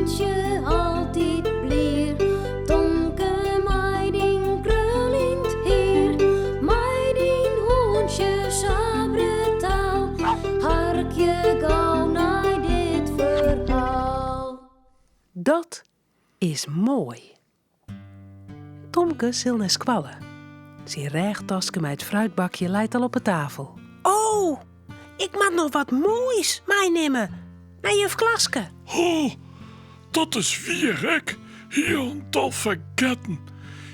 hûntsje altyd blier. Tomke mei dyn kruljend hier, mei dyn hûntsje sa brutaal. Harkje gau nei dit ferhaal. Dat is moai. Tomke sil nei skoalle. Syn rêchtaske mei it fruitbakje leit al op 'e tafel. Oh, ik moat noch wat moais meinimme nei juf Klaske. Oh, dat is wier ek hielendal fergetten.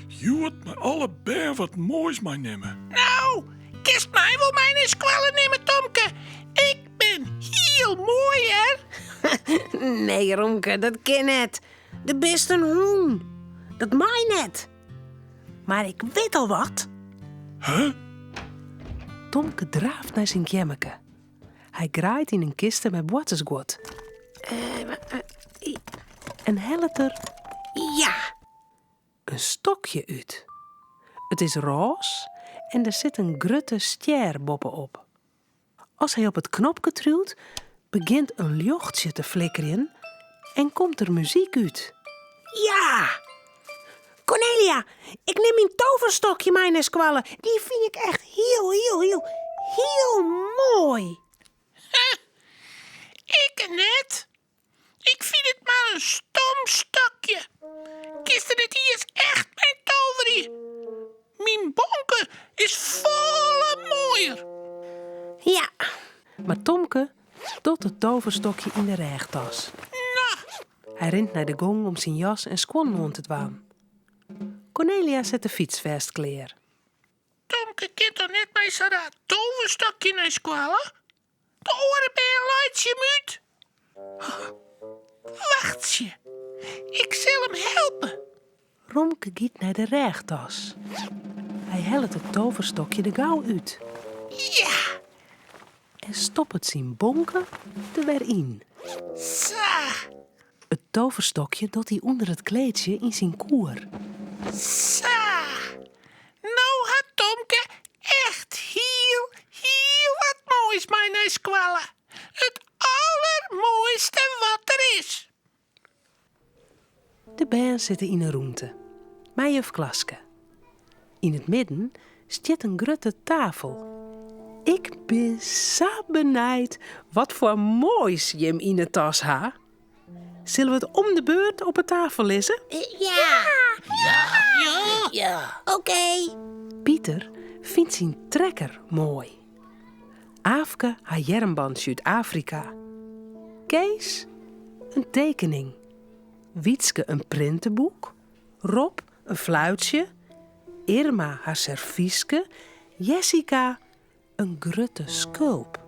Hjoed mei alle bern wat moais meinimme. No, kinst my wol mei nei skoalle nimme, Tomke. Ik bin hiel moai, hear. Nee, Romke, dat kin net. Do bist in hûn. Dat mei net. Mar ik wit al wat. Huh? Tomke draaft nei syn keammerke. Hy graait yn in kiste mei boartersguod. En hellet der Ja, in stokje út. It is rôs en der sit in grutte stjer boppe-op. As hy op it knopke triuwt, begjint in ljochtsje te flikkerjen en komt der muzyk út. Ja! Cornelia, ik nim myn toverstokje mei nei skoalle. Dy fyn ik echt hiel, hiel, hiel, hiel moai. Ik net. Ik fyn it mar in stom stokje. Kinst der net iens echt mei toverje. Myn bonke is folle moaier. Ja. Mar Tomke docht it toverstokje yn de rêchtas. No. Hy rint nei de gong om syn jas en skuon oan te dwaan. Cornelia set de fyts fêst klear. Tomke kin toch net mei sa'n raar toverstokje nei skoalle? De oare bern laitsje him út. Wachtsje, ik sil him helpe. Romke giet nei de rêchtas. Hy hellet it toverstokje der gau út. Ja! En stoppet syn bonke der wer yn. Sa! It toverstokje docht hy ûnder it kleedsje yn syn koer. Sa! No hat Tomke echt hiel, hiel wat moais mei nei skoalle. It allermoaiste wat der is. De bern sitte yn 'e rûnte mei juf Klaske. Yn it midden stiet in grutte tafel. Ik bin sa benijd wat foar moais jim yn 'e tas ha. Sille we it om de beurt op 'e tafel lizze? Ja. Ja. Ja. Oké. Pieter fynt syn trekker moai. Aafke har earmbantsje út Afrika. Kees in tekening. Wietske in printeboek. Rob in fluitsje. Irma har servyske. Jessica in grutte skulp.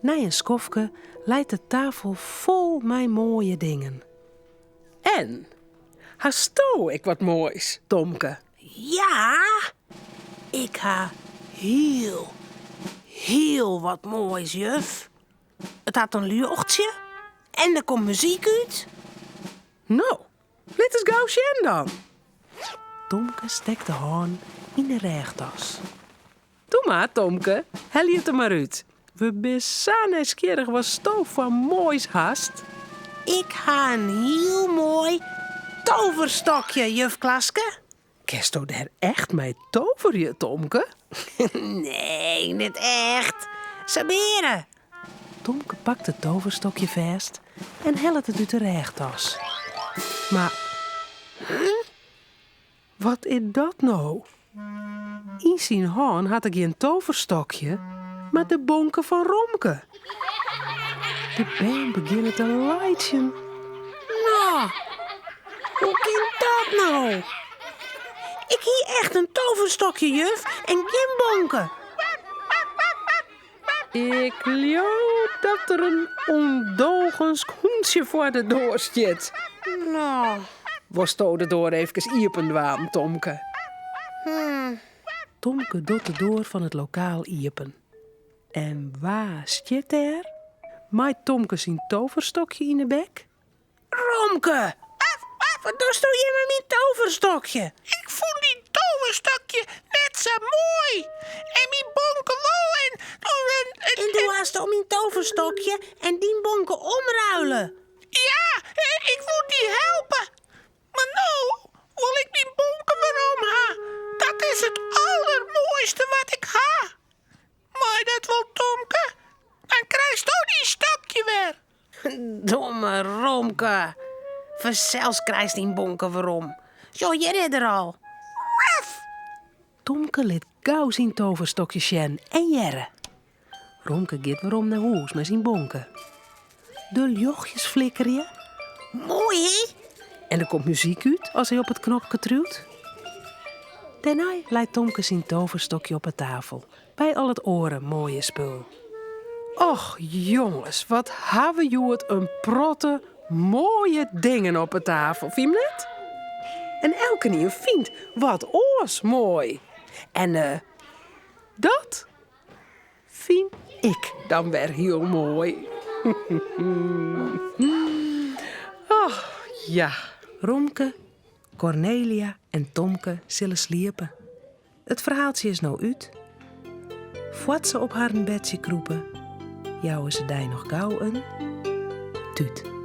Nei in skoftke leit de tafel fol mei moaie dingen. En hasto ek wat moais, Tomke? Ja, ik ha hiel, hiel wat moais, juf. It hat in ljochtsje en der komt muzyk út. No, lit ris gau sjen dan. Tomke stekt de hân yn de rêchtas. Doe mar, Tomke, helje it der mar út. We binne sa nijsgjirrich watsto foar moais hast. Ik ha in hiel moai toverstokje, juf Klaske. Kinsto dêr echt mei toverje, Tomke? Nee, net echt. Sabeare. Tomke pakt it toverstokje fêst en hellet it út de rêchtas. Mar wat is dat no? Yn syn hân hat er gjin toverstokje, mar de bonke fan Romke. De bern begjinne te laitsjen. No, hoe kin dat no? Ik hie echt in toverstokje, juf, en gjin bonke. Ik leau dat der in ûndogensk hûntsje foar de doar stiet. No. Wolsto de doar eefkes iepen dwaan, Tomke? Tomke docht de doar fan it lokaal iepen. En wa stiet dêr? Mei Tomke syn toverstokje yn 'e bek? Romke! Wat dochsto hjir mei myn toverstokje? Ik fûn dyn toverstokje net sa moai. En myn bonke wol en... En, en doe hast om myn toverstokje en dyn bonke omruile. Ja, ik woe dy helpe. Mar no wol ik myn bonke werom ha. Dat is it allermoaiste wat ik ha. Mei dat wol, Tomke? Dan krijsto dyn stokje wer. Domme Romke. Fansels krijst dyn bonke werom. Sjoch, hjir is er al. Ruff! Tomke lit gau syn toverstokje sjen en hearre. Romke giet werom nei hûs mei syn bonke. De ljochtjes flikkerje. Moai, hé? En der komt muzyk út as hy op it knopke triuwt. Dêrnei leit Tomke syn toverstokje op 'e tafel by al it oare moaie spul. Och jonges, wat ha we hjoed in protte moaie dingen op 'e tafel, fyn je net? En elkenien fynt wat oars moai. En eh, dat fyn ik dan wer hiel moai. Och ja. Romke, Kornelia en Tomke sille sliepe. It ferhaaltsje is no út. Foar't se op harren bedsje krûpe, jouwe se dy noch gau in tút.